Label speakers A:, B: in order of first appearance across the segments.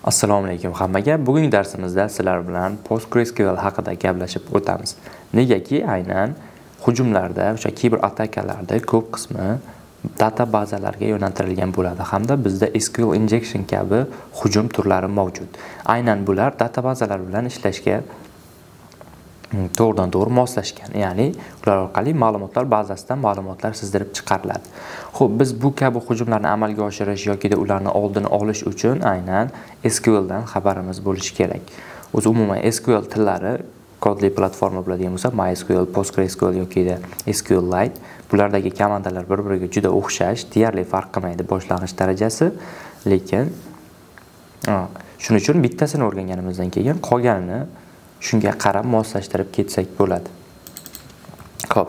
A: Assalomu alaykum hammaga. Bugungi darsimizda sizlar bilan PostgreSQL haqida gaplashib o'tamiz. Negaki aynan hujumlarda, o'sha kiber atakalarda ko'p qismi data bazalarga yo'naltirilgan bo'ladi hamda bizda SQL injection kabi hujum turlari mavjud. Aynan bular data bazalar bilan ishlashga to'g'ridan to'g'ri moslashgan, ya'ni ular orqali ma'lumotlar bazasidan ma'lumotlar sizdirib chiqariladi. Xo'p, biz bu kabi hujumlarni amalga oshirish yoki ularni oldini olish uchun aynan SQL dan xabarimiz bo'lishi kerak. O'zi umuman SQL tillari kodli platforma bo'ladigan bo'lsa, MySQL, PostgreSQL yoki SQLite, bulardagi komandalar bir-biriga juda o'xshash, deyarli farq qilmaydi boshlang'ich darajasi, lekin shuning uchun bittasini o'rganganimizdan keyin qolganini shunga qarab moslashtirib ketsak bo'ladi. Xo'p,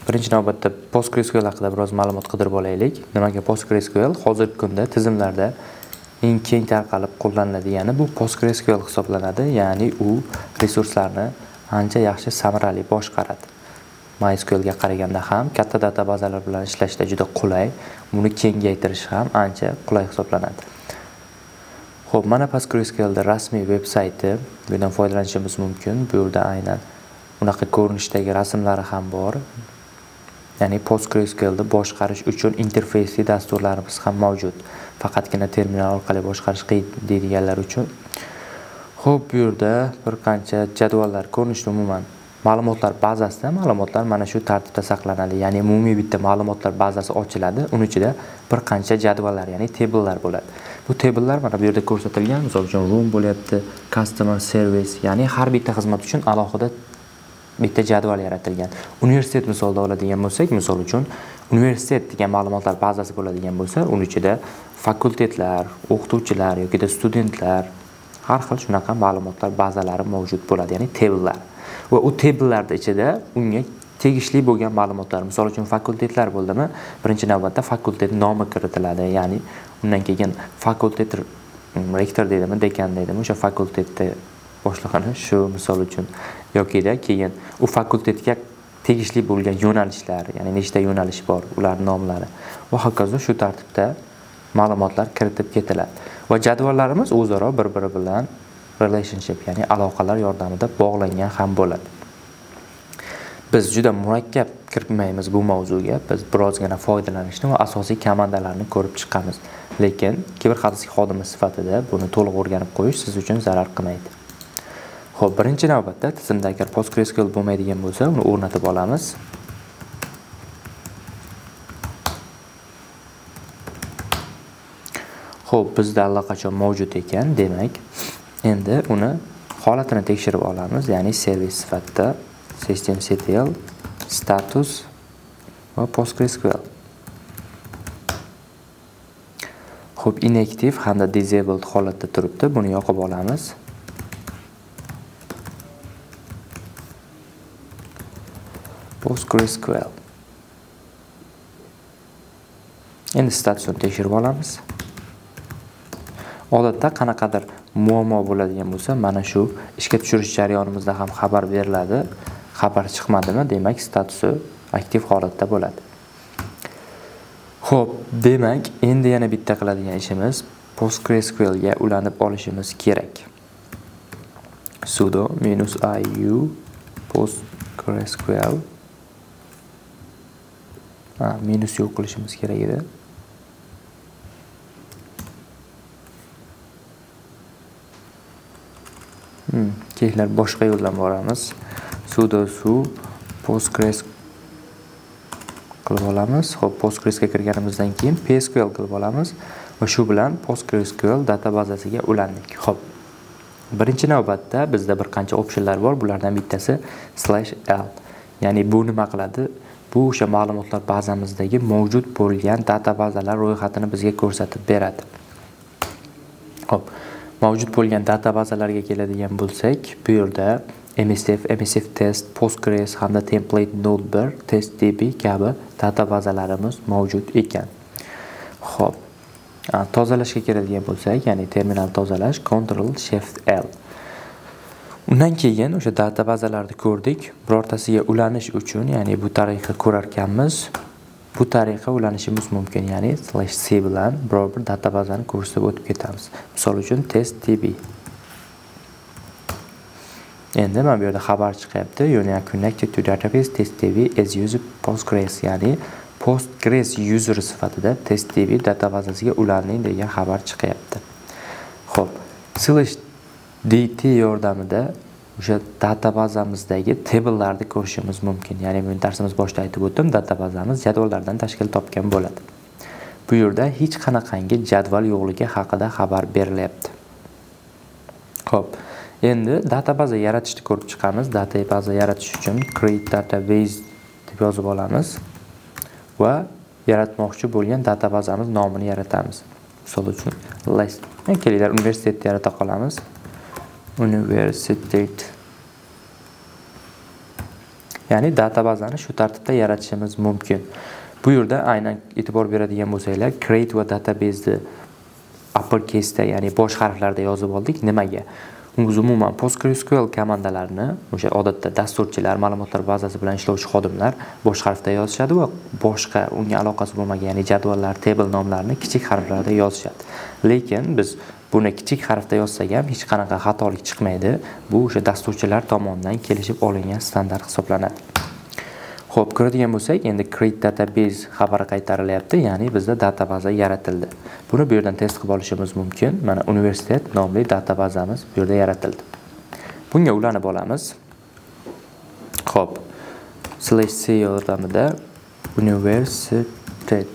A: birinchi navbatda PostgreSQL haqida biroz ma'lumot qidirib olaylik. Nimaga PostgreSQL? Hozirgi kunda tizimlarda eng keng tarqalib qo'llaniladigani bu PostgreSQL hisoblanadi, ya'ni u resurslarni ancha yaxshi samarali boshqaradi. MySQLga qaraganda ham katta data bazalar bilan ishlashda juda qulay, buni kengaytirish ham ancha qulay hisoblanadi. Xo'p, mana PostgreSQLda rasmiy veb sayti, bundan foydalanishimiz mumkin. Bu yerda aynan unaqa ko'rinishdagi rasmlari ham bor. Ya'ni PostgreSQLni boshqarish uchun interfeysli dasturlarimiz ham mavjud. Faqatgina terminal orqali boshqarish qiyin deydiganlar uchun. Xo'p, bu yerda bir qancha jadvallar ko'rinishda umuman ma'lumotlar bazasida ma'lumotlar mana shu tartibda saqlanadi. Ya'ni umumiy bitta ma'lumotlar bazasi ochiladi, uning ichida bir qancha jadvallar, ya'ni tablelar bo'ladi. Bu tablelar mana bu yerda ko'rsatilgan, misol uchun room bo'lyapti, customer service, ya'ni har bitta xizmat uchun alohida bitta jadval yaratilgan. Universitet misolida oladigan bo'lsak, misol uchun universitet degan ma'lumotlar bazasi bo'ladigan bo'lsa, uning ichida fakultetlar, o'qituvchilar yoki studentlar, har xil shunaqa ma'lumotlar bazalari mavjud bo'ladi, ya'ni tablelar. Va u tablelarda ichida unga tegishli bo'lgan ma'lumotlar, misol uchun fakultetlar bo'ldimi, birinchi navbatda fakultet nomi kiritiladi, ya'ni undan keyin fakultet rektor deydimi, dekan deydimi, o'sha fakultetda boshlig'ini shu misol uchun yokida keyin u fakultetga tegishli bo'lgan yo'nalishlar, ya'ni nechta yo'nalish bor, ular nomlari va hokazo shu tartibda ma'lumotlar kiritib ketiladi. Va jadvallarimiz o'zaro bir-biri bilan relationship, ya'ni aloqalar yordamida bog'langan ham bo'ladi. Biz juda murakkab kirmaymiz bu mavzuga, biz birozgina foydalanishni va asosiy komandalarni ko'rib chiqamiz. Lekin kiberxavfsizlik xodimi sifatida buni to'liq o'rganib qo'yish siz uchun zarar qilmaydi. Xo'p, birinchi navbatda tizimda agar PostgreSQL bo'lmaydigan bo'lsa, uni o'rnatib olamiz. Xo'p, bizda allaqachon mavjud ekan, demak, endi uni holatini tekshirib olamiz, ya'ni servis sifatida systemctl status va PostgreSQL. Xo'p, inactive hamda disabled holatda turibdi, buni yoqib olamiz. PostgreSQL. Endi statusini tekshirib olamiz. Odatda qanaqadir muammo bo'ladigan bo'lsa, mana shu ishga tushirish jarayonimizda ham xabar beriladi. Xabar chiqmadimi, demak statusi aktiv holatda bo'ladi. Xo'p, demak, endi yana bitta qiladigan ishimiz PostgreSQL ga ulanib olishimiz kerak. Sudo -iu PostgreSQL minus yo'q qilishimiz kerak edi. Keyinlar boshqa yo'ldan boramiz. Sudo su postgres qilib olamiz. Xo'p, Postgresga kirganimizdan keyin PSQL qilib olamiz va shu bilan PostgreSQL data bazasiga ulandik. Xo'p. Birinchi navbatda bizda bir qancha optionlar bor. Bulardan bittasi /l. Ya'ni bu nima qiladi? Bu o'sha ma'lumotlar bazamizdagi mavjud bo'lgan data bazalar ro'yxatini bizga ko'rsatib beradi. Xo'p, mavjud bo'lgan data bazalarga keladigan bo'lsak, bu yerda MSF, MSF test, Postgres hamda template 01, testdb kabi data bazalarimiz mavjud ekan. Xo'p, tozalashga keladigan bo'lsak, ya'ni terminal tozalash Ctrl Shift L. Undan keyin o'sha data bazalarni ko'rdik. Birortasiga ulanish uchun, ya'ni bu tariqqa ko'rar ekanmiz, Bu tariqa ulanishimiz mumkin, ya'ni /c bilan biror bir databazani ko'rsatib o'tib ketamiz. Misol uchun test.db. Endi mana bu yerda xabar chiqyapti. You are connected to database test.db as user Postgres, ya'ni Postgres user sifatida test.db databazasiga ulanding degan xabar chiqyapti. Xo'p, /dt yordamida o'sha databazamizdagi tablelarni ko'rishimiz mumkin. Ya'ni men darsimiz boshida aytib o'tdim, databazamiz jadvallardan tashkil topgan bo'ladi. Bu yerda hech qanaqangi jadval yo'qligi haqida xabar berilyapti. Xo'p, endi databaza yaratishni ko'rib chiqamiz. Databaza yaratish uchun create database deb yozib olamiz va yaratmoqchi bo'lgan databazamiz nomini yaratamiz. Misol uchun, kelinglar universitetni yarata qolamiz. Universitet. Ya'ni databazani shu tartibda yaratishimiz mumkin. Bu yerda aynan e'tibor beradigan bo'lsanglar, create va database uppercase da, ya'ni bosh harflarda yozib oldik. Nimaga? Umuman PostgreSQL komandalarini o'sha odatda dasturchilar, ma'lumotlar bazasi bilan ishlovchi xodimlar bosh harfda yozishadi va boshqa unga aloqasi bo'lmagan, ya'ni jadvallar, table nomlarini kichik harflarda yozishadi. Lekin biz buni kichik harfda yozsak ham hech qanaqa xatolik chiqmaydi. Bu o'sha dasturchilar tomonidan kelishib olingan standart hisoblanadi. Xo'p, ko'radigan bo'lsak, endi create database xabari qaytarilyapti, ya'ni bizda databaza yaratildi. Buni bu yerdan test qilib olishimiz mumkin. Mana universitet nomli databazamiz bu yerda yaratildi. Bunga ulanib olamiz. Xo'p, /c yordamida universitet.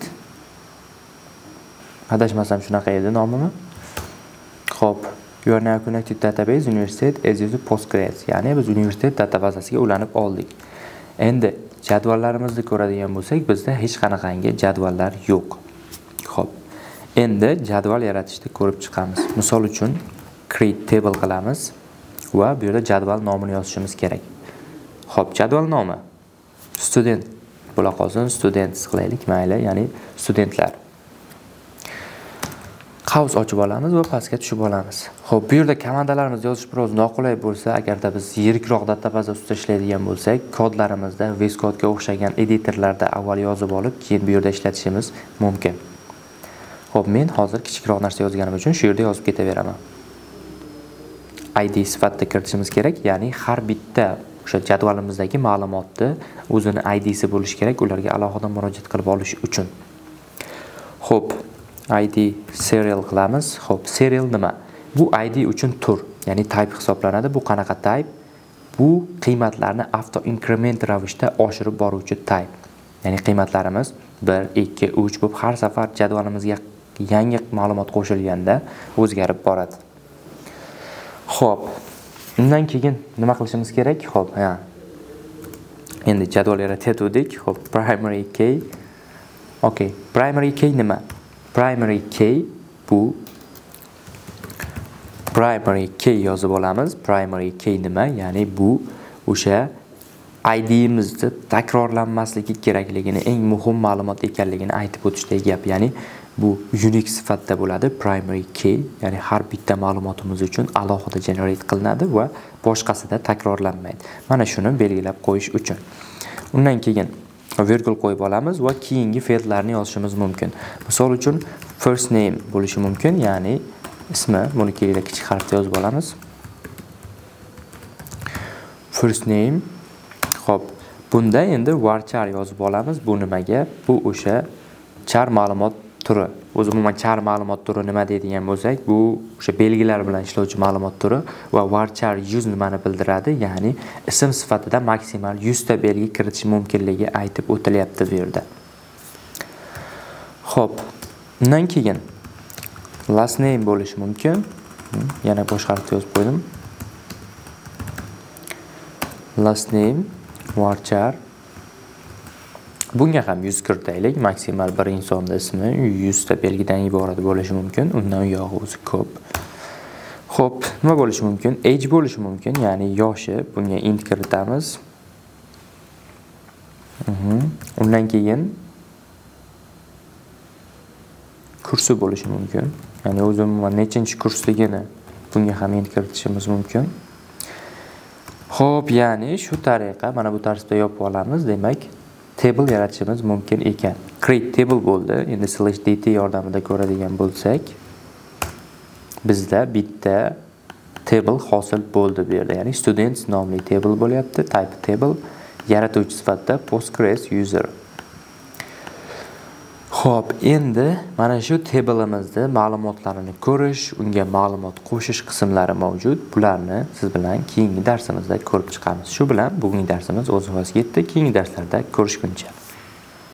A: Adashmasam shunaqa edi nomimi? Xo'p, you are now connected database universitet as user Postgres, ya'ni biz universitet databazasiga ulanib oldik. Endi jadvallarimizni ko'radigan bo'lsak, bizda hech qanaqangi jadvallar yo'q. Xo'p, endi jadval yaratishni ko'rib chiqamiz. Misol uchun create table qilamiz va bu yerda jadval nomini yozishimiz kerak. Xo'p, jadval nomi student bo'la qolsin, students qilaylik, mayli, ya'ni studentlar. Qavs ochib olamiz va pastga tushib olamiz. Xo'p, bu yerda komandalarimizni yozish biroz noqulay bo'lsa, agarda biz yirikroq databaza ustida ishlaydigan bo'lsak, kodlarimizda VS Code'ga o'xshagan editorlarda avval yozib olib, keyin bu yerda ishlatishimiz mumkin. Xo'p, men hozir kichikroq narsa yozganim uchun shu yerda yozib ketaveraman. ID sifatida kiritishimiz kerak, ya'ni har bitta o'sha jadvalimizdagi ma'lumotni o'zini IDsi bo'lishi kerak, ularga alohida murojaat qilib olish uchun. Xo'p, ID serial qilamiz. Xo'p, serial nima? Bu ID uchun tur, ya'ni type hisoblanadi. Bu qanaqa type? Bu qiymatlarni auto increment ravishda oshirib boruvchi type. Ya'ni qiymatlarimiz 1, 2, 3 bo'lib har safar jadvalimizga yangi ma'lumot qo'shilganda o'zgarib boradi. Xo'p, undan keyin nima qilishimiz kerak? Xo'p, ha. Endi jadval yaratdik. Xo'p, primary key. Okay, primary key nima? Primary key bu primary key yozib olamiz. Primary key nima? Ya'ni bu o'sha ID'imizni takrorlanmasligi kerakligini, eng muhim ma'lumot ekanligini aytib o'tishdagi gap. Ya'ni bu unique sifatda bo'ladi. Primary key, ya'ni har bitta ma'lumotimiz uchun alohida generate qilinadi va boshqasida takrorlanmaydi. Mana shuni belgilab qo'yish uchun. Undan keyin virgul qo'yib olamiz va keyingi fieldlarni yozishimiz mumkin. Misol uchun first name bo'lishi mumkin, ya'ni ismi, buni kelinglar kichik harfda yozib olamiz. First name. Xo'p, bunda endi varchar yozib olamiz. Bu nimaga? Bu o'sha char ma'lumot turi. O'zi umuman char ma'lumot turi nima deydigan bo'lsak, bu o'sha belgilar bilan ishlovchi ma'lumot turi va varchar 100 nimani bildiradi? Ya'ni ism sifatida maksimal 100 ta belgi kiritish mumkinligi aytib o'tilyapti bu yerda. Xo'p, undan keyin last name bo'lishi mumkin. Yana bosh harfda yozib qo'ydim. Last name varchar. Bunga ham 100 kiritaylik. Maksimal bir insonning ismi 100 ta belgidan iborat bo'lishi mumkin. Undan uyog'i o'zi ko'p. Xo'p, nima bo'lishi mumkin? Age bo'lishi mumkin, ya'ni yoshi. Bunga int kiritamiz. Undan keyin kursi bo'lishi mumkin. Ya'ni o'zi umuman nechinchi kursligini bunga ham int kiritishimiz mumkin. Xo'p, ya'ni shu tariqa mana bu tarzda yopib olamiz. Demak, table yaratishimiz mumkin ekan. Create table bo'ldi. Endi /dt yordamida ko'radigan bo'lsak, bizda bitta table hosil bo'ldi bu yerda. Ya'ni students nomli table bo'lyapti. Type table, yaratuvchi sifatida Postgres user. Xo'p, endi mana shu table'imizni ma'lumotlarini ko'rish, unga ma'lumot qo'shish qismlari mavjud. Bularni siz bilan keyingi darsimizda ko'rib chiqamiz. Shu bilan bugungi darsimiz o'z nihoyasiga yetdi. Keyingi darslarda ko'rishguncha.